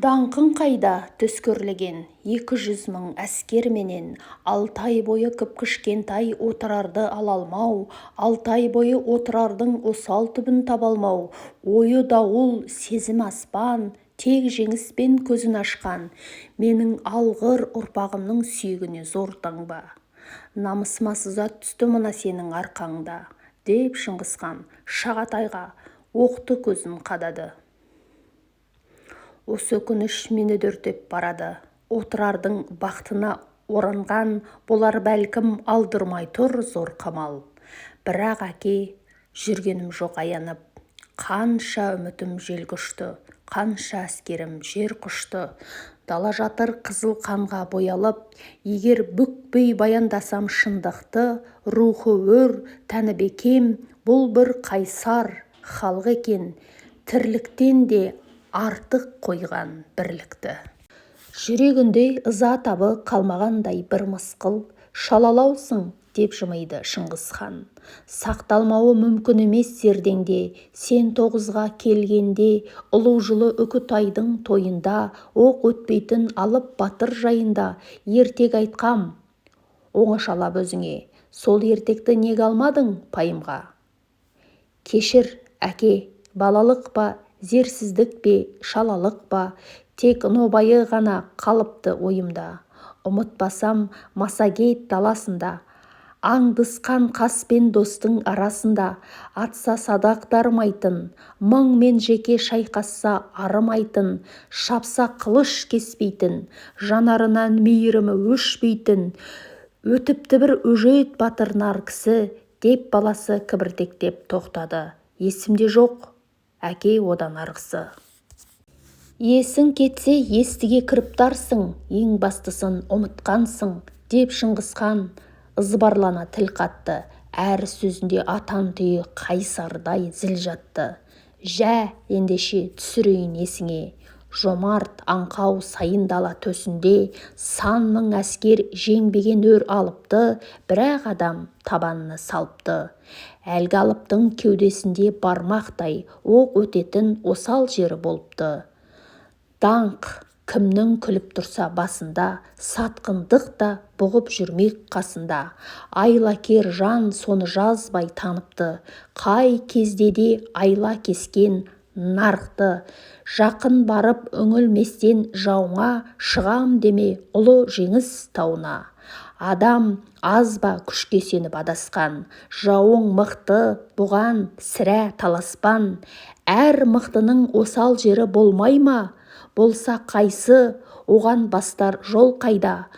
Даңқың қайда, төскөрлеген, 200 000 әскерменен, Алты ай бойы кіп-кішкентай Отырарды ала алмау, 6 ай бойы Отырардың осал түбін таба алмау, ойы дауыл, сезімі аспан, тек жеңіспен көзін ашқан, менің алғыр ұрпағымның сүйегіне зор таңба. Намысыма сызат түсті мына сенің арқаңда, деп Шыңғысхан Шағатайға оқты көзін қадады. Осы өкініш мені де өртеп барады. Отырардың бақытына оранған болар бәлкім, алдырмай тұр зор қамал. Бірақ, әке, жүргенім жоқ аянып. Қанша үмітім жел құшты, қанша әскерім жер құшты. Дала жатыр қызыл қанға боялып. Егер бүкпей баяндасам шындықты, рухы өр, тәні бекем, бұл бір қайсар халық екен, тірліктен де артық қойған бірлікті. Жүрегінде ыза табы қалмағандай бір мысқыл: «Шалалаусың», – деп жымиды Шыңғысхан. «Сақталмауы мүмкін емес зердеңде. Сен тоғызға келгенде, ұлу жылы Үкітайдың тойында оқ өтпейтін алып батыр жайында ертегі айтқам оңашалап өзіңе. Сол ертекті неге алмадың пайымға?» «Кешір, әке, балалық па, зерсіздік пе, шалалық па, тек нобайы ғана қалыпты ойымда. Ұмытпасам, Массагет даласында, аңдысқан қас пен достың арасында, атса садақ дарымайтын, мыңмен жеке шайқасса арымайтын, шапса қылыш кеспейтін, жанарынан мейірімі өшпейтін, өтіпті бір өжет батыр нар кісі», – деп баласы кібіртіктеп тоқтады. «Есімде жоқ, әке, одан арғысы». «Есің кетсе, естіге кіріптарсың, ең бастысын ұмытқансың», – деп Шыңғысхан ызбарлана тіл қатты. Әр сөзінде атан түйе қайсардай зіл жатты. «Жә, ендеше, түсірейін есіңе. Жомарт, аңқау сайын дала төсінде сан мың әскер жеңбеген өр алыпты бір-ақ адам табанына салыпты. Әлгі алыптың кеудесінде бармақтай оқ өтетін осал жері болыпты. Даңқ кімнің күліп тұрса басында, сатқындық та бұғып жүрмек қасында. Айлакер жан соны жазбай таныпты. Қай кезде де айла кескен нарықты. Жақын барып үңілместен жауыңа, шығам деме ұлы жеңіс тауына. Адам аз ба күшке сеніп адасқан? Жауың мықты, бұған сірә таласпан. Әр мықтының осал жері болмай ма? Болса қайсы? Оған бастар жол қайда?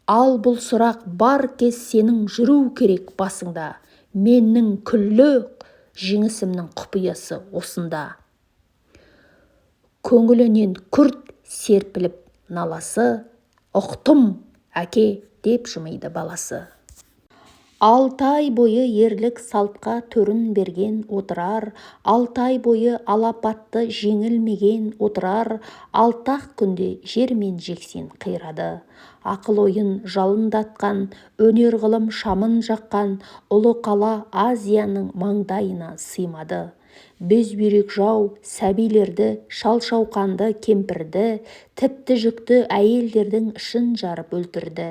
Ал бұл сұрақ бар кез сенің жүру керек басыңда. Менің күллі жеңісімнің құпиясы осында». Көңілінен күрт серпіліп наласы: «Ұқтым, әке», – деп жымиды баласы. 6 ай бойы ерлік салтқа төрін берген Отырар, 6 ай бойы алапатты жеңілмеген Отырар 6-ақ күнде жермен-жексен қирады. Ақыл-ойын жалындатқан, өнер-ғылым шамын жаққан ұлы қала Азияның маңдайына сыймады. Безбүйрек жау сәбилерді, шал-шауқанды, кемпірді, тіпті жүкті әйелдердің ішін жарып өлтірді.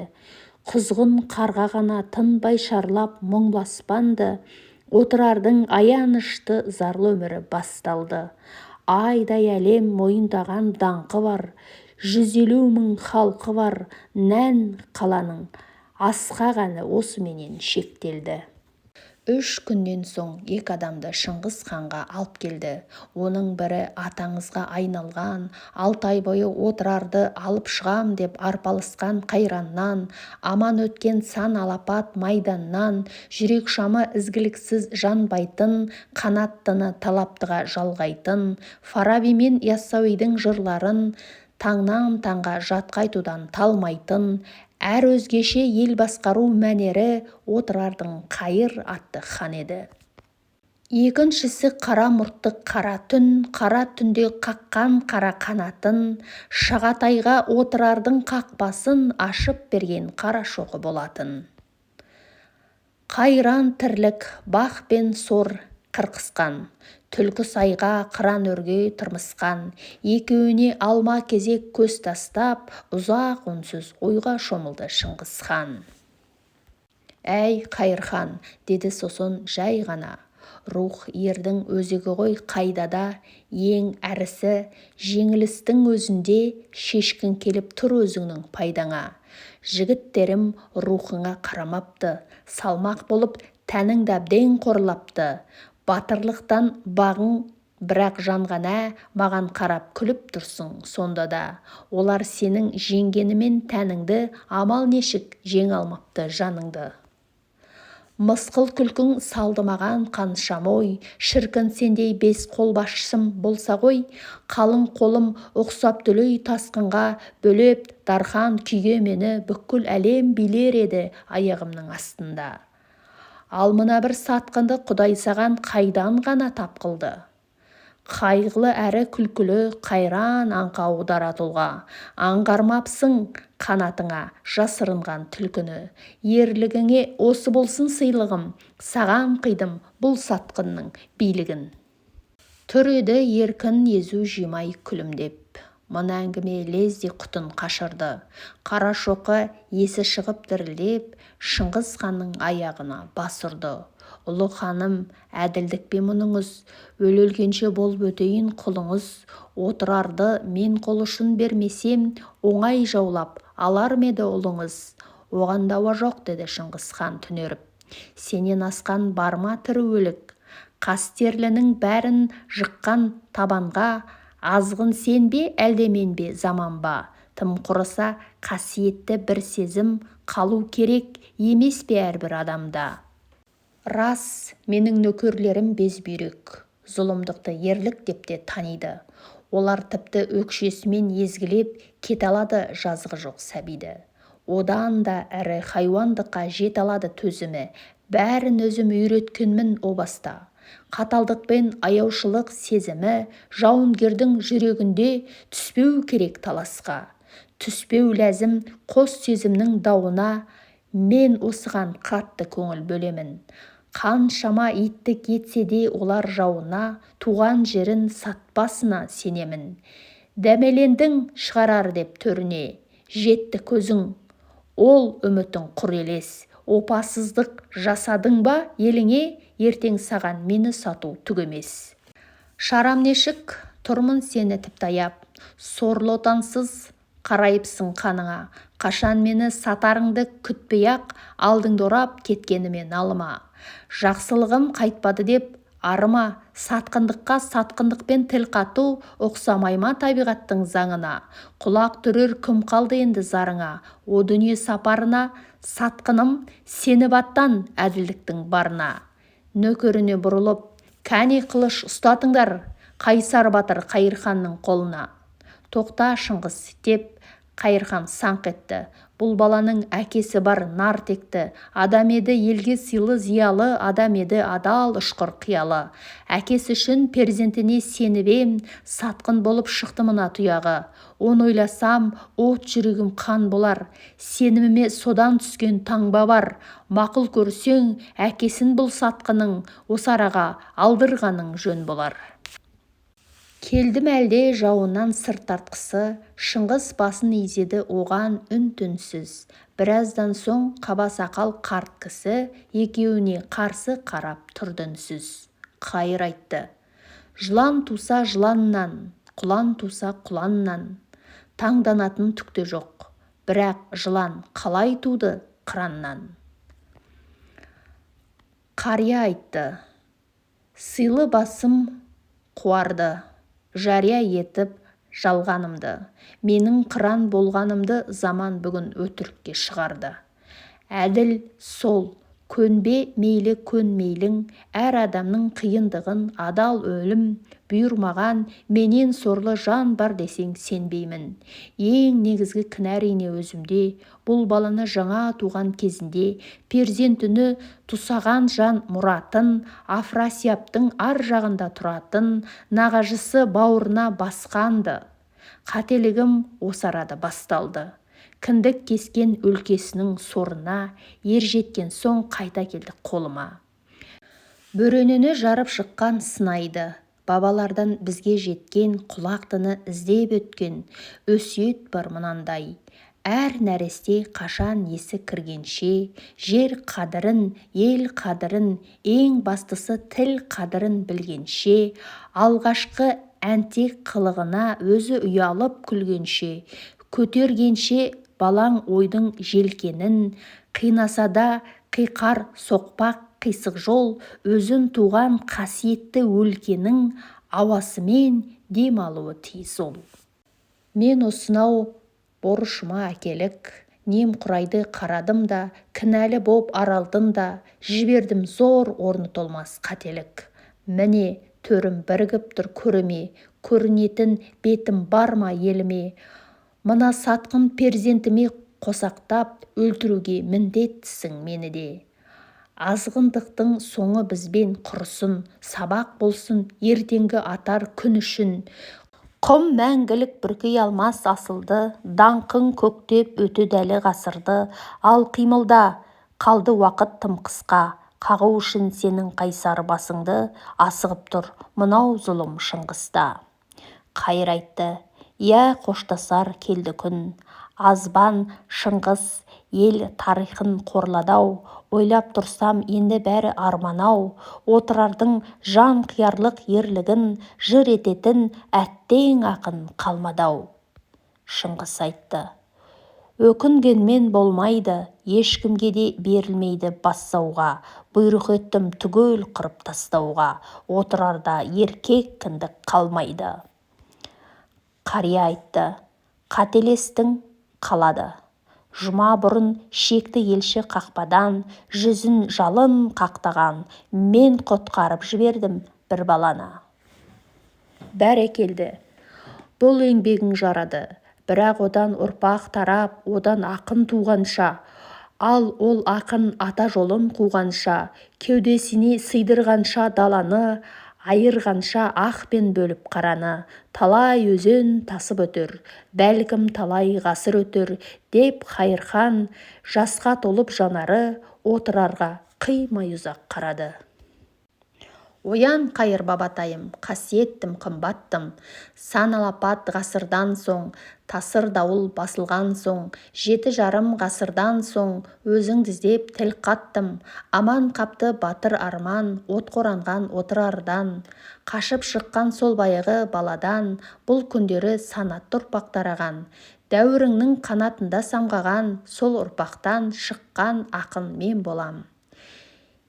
Құзғын қарға ғана тынбай шарлап мұңлы. Отырардың аянышты зарлы өмірі басталды. Айдай әлем мойындаған даңқы бар, 150 000 халқы бар нән қаланың асқақ әні осыменен шектелді. 3 күннен соң екі адамды Шыңғыс ханға алып келді. Оның бірі аты аңызға айналған, 6 ай бойы Отырарды алып шығам деп арпалысқан қайраннан аман өткен, сан алапат майданнан жүрек шамы ізгіліксіз жанбайтын, қанаттыны талаптыға жалғайтын, Фараби мен Яссауидің жырларын таңнан таңға жатқа айтудан талмайтын, әрі өзгеше ел басқару мәнері Отырардың Қайыр атты хан еді. Екіншісі қара мұртты қара түн, қара түнде қаққан қара қанатын, Шағатайға Отырардың қақпасын ашып берген Қарашоқы болатын. Қайран тірлік, бақ пен сор қырқысқан. Түлкі сайға, қыран өрге тырмысқан. Екеуіне алма-кезек көз тастап, ұзақ үнсіз ойға шомылды Шыңғыс хан. Әй, Қайырхан, деді сосын жай ғана, рух ердің өзегі ғой қайда да ең әрісі. Жеңілістің өзінде шешкің келіп тұр өзіңнің пайдаңа. Жігіттерім рухыңа қарамапты, салмақ болып тәніңді әбден қорлапты. Батырлықтан бағың бірақ жанған, ә, маған қарап күліп тұрсың сонда да. Олар сенің жеңгенімен тәніңді, амал нешік, жеңе алмапты жаныңды. Мысқыл күлкің салды маған қаншама ой. Шіркін, сендей бес қолбасшым болса ғой. Қалың қолым ұқсап дүлей тасқынға, бөлеп дархан күйге мені бүкіл әлем билер еді аяғымның астында. Ал мына бір сатқынды Құдай саған қайдан ғана тап қылды? Қайғылы әрі күлкілі, қайран аңқау дара тұлға. Аңғармапсың қанатыңа жасырынған түлкіні. Ерлігіңе осы болсын сыйлығым: саған қидым бұл сатқынның билігін. Тұр еді еркін езу жимай күлімдеп. Мына әңгіме лезде құтын қашырды. Қарашоқы есі шығып дірілдеп, Шыңғыс ханның аяғына бас ұрды. Ұлы ханым, әділдік пе мұныңыз? Өле-өлгенше болып өтейін құлыңыз. Отырарды мен қол ұшын бермесем, оңай жаулап алар ма еді ұлыңыз? Оған дауа жоқ, деді Шыңғыс хан түнеріп. Сенен асқан бар ма тірі өлік? Қастерлінің бәрін жыққан табанға. Азғын сен бе, әлде мен бе, заман ба? Тым құрыса, қасиетті бір сезім қалу керек емес пе әрбір адамда? Рас, менің нөкерлерім безбүйрек. Зұлымдықты ерлік деп те таниды. Олар тіпті өкшесімен езгілеп кете алады жазығы жоқ сәбиді. Одан да ірі хайуандыққа жете алады төзімі. Бәрін өзім үйреткенмін о баста. Қаталдық пен аяушылық сезімі жауынгердің жүрегінде түспеу керек таласқа. Түспеу ләзім қос сезімнің дауына. Мен осыған қатты көңіл бөлемін. Қаншама иттік етсе де олар жауына туған жерін сатпасына сенемін. Дәмелендің шығарар деп төріне, жетті көзің, ол үмітің құр елес. Опасыздық жасадың ба еліңе, ертең саған мені сату түк емес. Шарам нешік, тұрмын сені тіпті аяп. Сорлы отансыз қарайыпсың қаныңа. Қашан мені сатарыңды күтпей-ақ, алдыңды орап кеткеніме налыма. Жақсылығым қайтпады деп арыма. Сатқындыққа сатқындықпен тіл қату ұқсамай ма табиғаттың заңына? Құлақ түрер кім қалды енді зарыңа, о дүние сапарына? Сатқыным, сеніп аттан әділдіктің барына. Нөкеріне бұрылып: Кәне, қылыш ұстатыңдар қайсар батыр Қайырханның қолына. Тоқта, Шыңғыс, деп Қайырхан саңқ етті. Бұл баланың әкесі бар нар текті адам еді, елге сыйлы, зиялы адам еді, адал, ұшқыр қиялы. Әкесі үшін перзентіне сеніп ем, сатқын болып шықты мына тұяғы. Оны ойласам, от жүрегім қан болар. Сеніміме содан түскен таңба бар. Мақұл көрсең, әкесін бұл сатқынның осы араға алдырғаның жөн болар. Келді ме әлде жауынан сыр тартқысы? Шыңғыс басын изеді оған үн-түнсіз. Біраздан соң қаба сақал қарт кісі екеуіне қарсы қарап тұрды үнсіз. Қайыр айтты: Жылан туса жыланнан, құлан туса құланнан таңданатын түк те жоқ. Бірақ жылан қалай туды қыраннан? Қария айтты: Сыйлы басым қуарды жария етіп жалғанымды. Менің қыран болғанымды заман бүгін өтірікке шығарды. Әділ сол, көнбе мейлі, көн мейлің, әр адамның қиындығын адал өлім бұйырмаған. Менен сорлы жан бар десең, сенбеймін. Ең негізгі кінә, әрине, өзімде. Бұл баланы жаңа туған кезінде перзент үні тұсаған жан мұратын, Афрасияптың ар жағында тұратын нағашысы бауырына басқан-ды. Қателігім осы арада басталды. Кіндік кескен өлкесінің сорына ер жеткен соң қайта келді қолыма. Бөренені жарып шыққан сынайды. Бабалардан бізге жеткен, құлақтыны іздеп өткен, Өсиет бар мынандай: әр нәресте қашан есі кіргенше, Жер қадірін, ел қадірін, ең бастысы тіл қадірін білгенше, Алғашқы әнтек қылығына өзі ұялып күлгенше, Көтергенше балаң ойдың желкенін, қинаса да қиқар соқпақ қисық жол, Өзін туған қасиетті өлкенің ауасымен дем алуы тиіс ол. Мен осынау борышыма әкелік, Немқұрайды қарадым да, кінәлі боп аралдың да, Жібердім зор орны толмас қателік. Міне, төрім бірігіп тұр көріме, Көрінетін бетім бар ма еліме? Мына сатқын перзентіме қосақтап, Өлтіруге міндеттісің мені де. Азғындықтың соңы бізбен құрысын, Сабақ болсын ертеңгі атар күн үшін. Құм мәңгілік бүркей алмас асылды, Даңқың көктеп өтеді әлі ғасырды. Ал қимылда, қалды уақыт тым қысқа, Қағу үшін сенің қайсар басыңды, Асығып тұр мынау зұлым Шыңғыста. Қайыр айтты: иә, қоштасар келді күн. Азбан Шыңғыс ел тарихын қорлады-ау, Ойлап тұрсам, енді бәрі арман-ау. Отырардың жан қиярлық ерлігін Жыр ететін, әттең, ақын қалмады-ау. Шыңғыс айтты: өкінгенмен болмайды, Ешкімге де берілмейді бас сауға. Бұйрық еттім түгел қырып тастауға, Отырарда еркек кіндік қалмайды. Қария айтты: қателестің, қалады. Жұма бұрын шекті елші қақпадан, Жүзін жалын қақтаған, Мен құтқарып жібердім бір баланы. Бәрекелді, бұл еңбегің жарады. Бірақ одан ұрпақ тарап, одан ақын туғанша, Ал ол ақын ата жолын қуғанша, Кеудесіне сыйдырғанша даланы, Айырғанша ақ пен бөліп қараны, Талай өзен тасып өтер, бәлкім талай ғасыр өтер, Деп Қайырхан жасқа толып жанары, Отырарға қимай ұзақ қарады. Оян, Қайыр бабатайым, қасиеттім, қымбаттым, Сан алапат ғасырдан соң, тасыр дауыл басылған соң, 7,5 ғасырдан соң өзіңді іздеп тіл қаттым. Аман қапты батыр арман, отқа оранған Отырардан, Қашып шыққан сол баяғы баладан, Бұл күндері санатты ұрпақ тараған. Дәуіріңнің қанатында самғаған, Сол ұрпақтан шыққан ақын мен болам.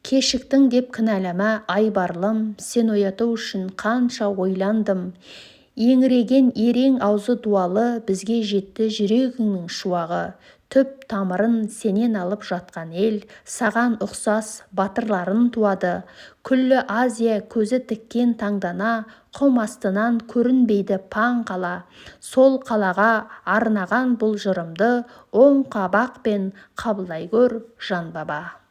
Кешіктің деп кінәлама, айбарлым, Сен ояту үшін қанша ойландым. Еңіреген ерең аузы дуалы, Бізге жетті жүрегіңнің шуағы. Түп тамырын сенен алып жатқан ел, Саған ұқсас батырларын туады. Күллі Азия көзі тіккен таңдана, Құм астынан көрінбейді паң қала. Сол қалаға арнаған бұл жырымды, Оң қабақпен қабылдай көр, жан баба.